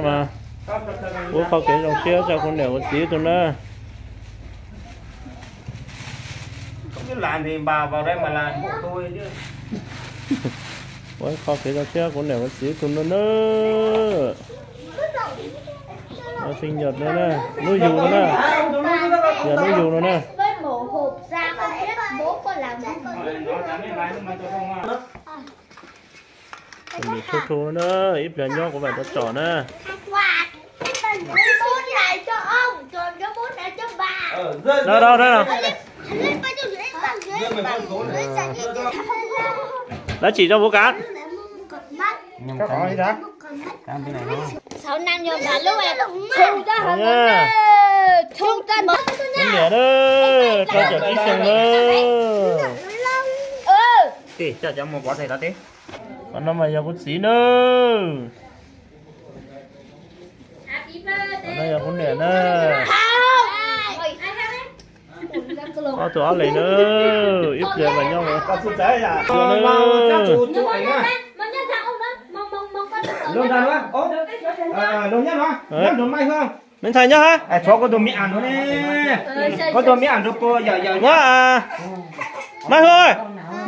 Mas ua qhov kev zoo siab rau kuv niam kuv txiv tus na. Ua qhov kev zoo siab kuv niam kuv txiv tus no na. Sinh nhật no na, hnub yug no na. Yog hnub yug no na. Tus niam thu thu na, ib pliag nyob kuv mam rov tsom na. Đâu, đâu, đâu, đâu. Nó chỉ cho bố cán. Sáu năm rồi bà lúc này thu cho hả? Thu cho hả? Thu cho hả? Niam đó, cho chở ký sừng đó. Ừ. Tì, cho cháu mua bó giày đó tí. Còn nó mà giờ có xí nữa. Còn nó giờ có niam đó. Ob tug ob leeg na, ib pliag mas nyob. Maiv Ntxhais nyob ha? Maiv Hwm, Maiv Hwm,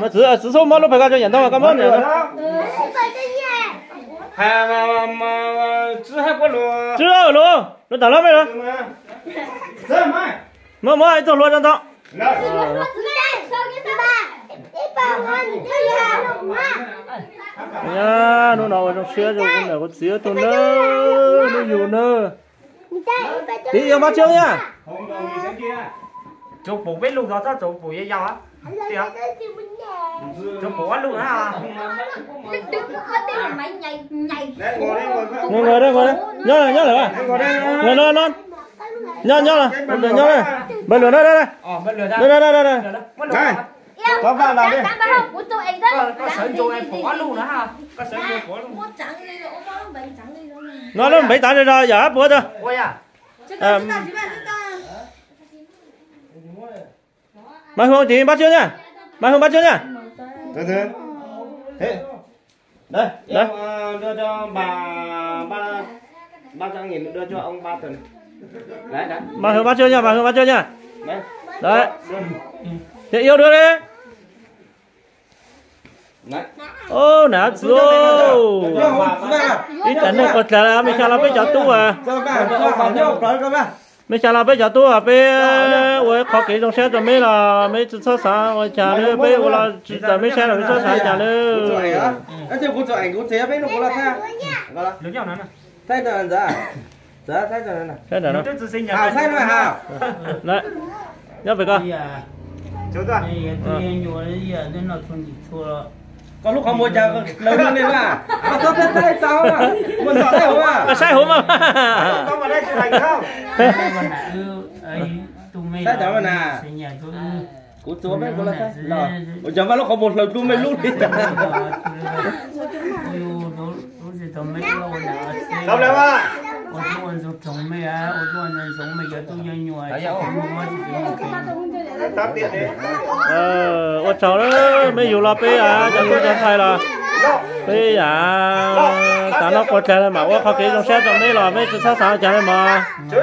Maiv Xub muab lub pes koj tso yam ntau koj muab niam. Tswb lus, lus tawm hlob mej lus. Muab, muab ib tug hlua rau ntawd. Hnub no ua zoo siab rau kuv niam kuv txiv tus na, hnub yug na. Tiv yog Mab Tshoob na. Tsuas pum peb lus txhob tsuas pum yau yau. Tsuas pum ob lus na. Nqe nqe nqe, nyob nyob lawm. Nyob nyob, nyob nyob, npawg Luam na. No lub npev tav zog yog hab puav tau. Maiv Hwm tiv Mab Tshoob na. Maiv Hwm Mab Tshoob na. Maiv Hwm Mab Tshoob na, Maiv Hwm Mab Tshoob na. Ces yêu đương đi. Ub, nam txiv, ib tsam neeg quas dlag mej xya los peb cov tub as. Mej xya los peb cov tub as, peb ua qhov kev zoo siab rau mej los mej tsi txhob xaav ua cas lawm, peb ua los tsi txawm mej saib los mej txhob xaav cas lawm. Saib ntawm no. Nyob pem ko. Koj lub qhov muag cas lawv lub li mas, koj txhob saib tau, muag ntxhov saib hauv mas. Saib hauv mas. Saib ntawm no na. Kuv tsuas peb kuv los saib los, ua cas mas lub qhov muag hlawv dua mej lub li. Ua tsaug, mej yug los peb cov tub cov ntxhais los peb yam tas no quas dlag mam ua qhov kev zoo siab rau mej los mej tsi txhob xaav cas li mas. Txiv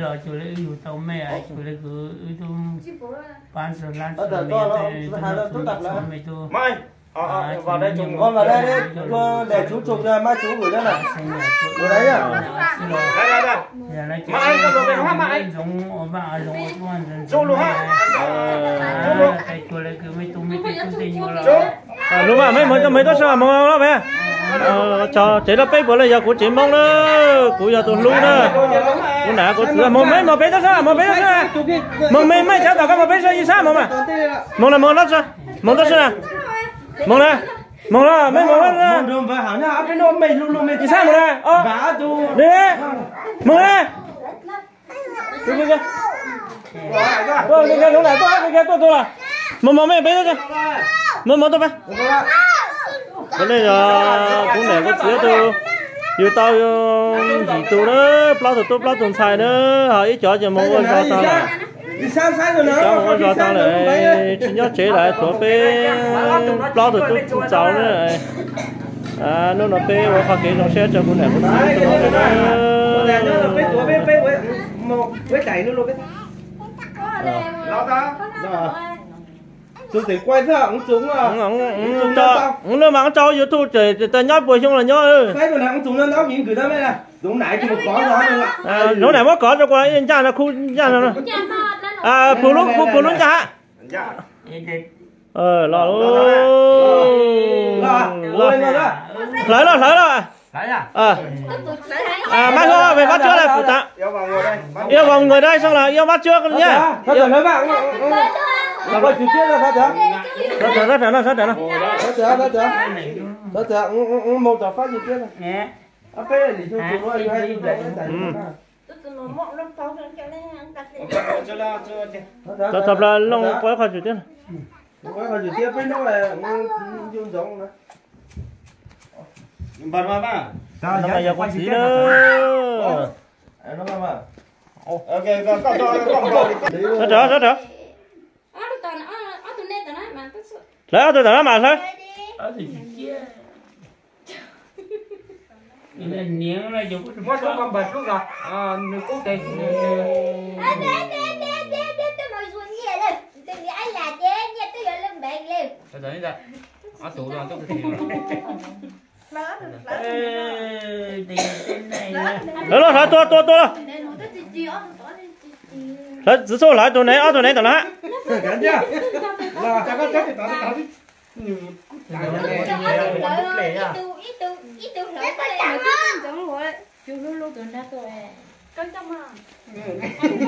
los cuag li wb yug tau mej, cuag li kuv wb tub pab txog lab txog mej, tub mej tub. Daim tsuv tsum maj tsuv vwm na. Ua na yog. Lub mas mej moog tau mej tub sab moog peb. Tsev rau peb puas li yog kuv tsev Moob na, kuv yog tus hlub na. Kuv nam kuv txiv moog mej moog peb tub sab, moog peb tub sab. Moog mej mej sab tom koj moog peb sab ib sab moog mas. Moog na moog tub sab, moog tub sab na. Moog na, moog na mej moog. Ib sab moog na. Moog na. Moog mej peb tub sab, moog moog tub peb. Kuv ne yog kuv niam kuv txiv tug, yug tau yim tug na, plaub tug tub plaub tug ntxhais na, ho ib cov ces moog ua zog tag lawm. Ib cov moog ua zog tag lawm, tsi nyob tsev lawm, tshuav peb plaub tug tub txaus na. Hnub no peb ua qhov kev zoo siab rau kuv niam kuv txiv. Hnub mas ua tau YouTube ces nyob puas xyoo los nyob. Hnub niam muab kov rau kuv ncaj no, khu ncaj no. Puag lub, khu puag lub ncaj hab. Los, hlawv los, hlawv los. Mab Huab, mab Tsuab lawv pum tas. Yog vas ngos dai xoo los yog mab Tsuab nyiaj. Txog txog plaws looj qhov tswm thiab. Yog kuv txiv na. Sawv rov, sawv rov. Hlawv ob tug tom no mas hlawv. Hlawv los, hlawv, tua, tua, tua los. Hlawv, txiv xub hlawv tus nev, ob tug nev tom no hab.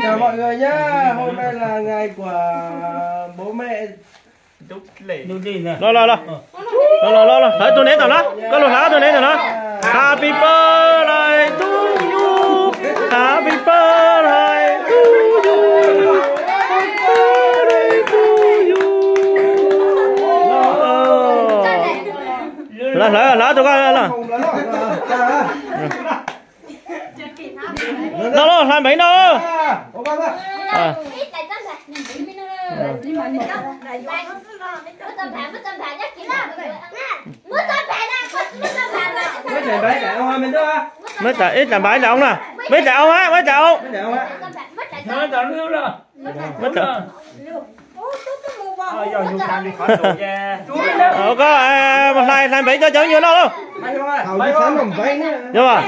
Chào mọi người nhá, hôm nay là ngày của bố mẹ. Los, los, los, los, los, hlawv tus nev tom no, koj los hlawv tus nev tom no. Happy birthday to you, happy birthday to you, happy birthday to you. Los, hlawv, hlawv tus koj los. No los, hlais npaim no. Muab ib tag npaim ib tag oo na. Muab ib tag oo, muab ib tag oo. Koj mus hlais, hlais npaim coj cov me nyuam noj lauj. Yog mas.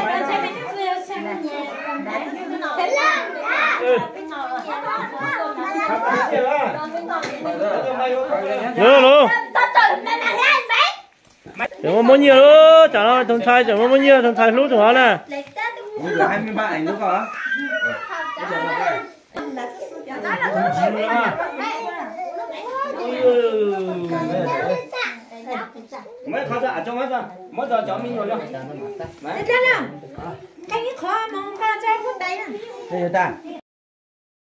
Lus, lus. Tseem muaj muab nyiaj, tsam no tus ntxhais tseem muaj muab nyiaj, tus ntxhais hlub tus hov na.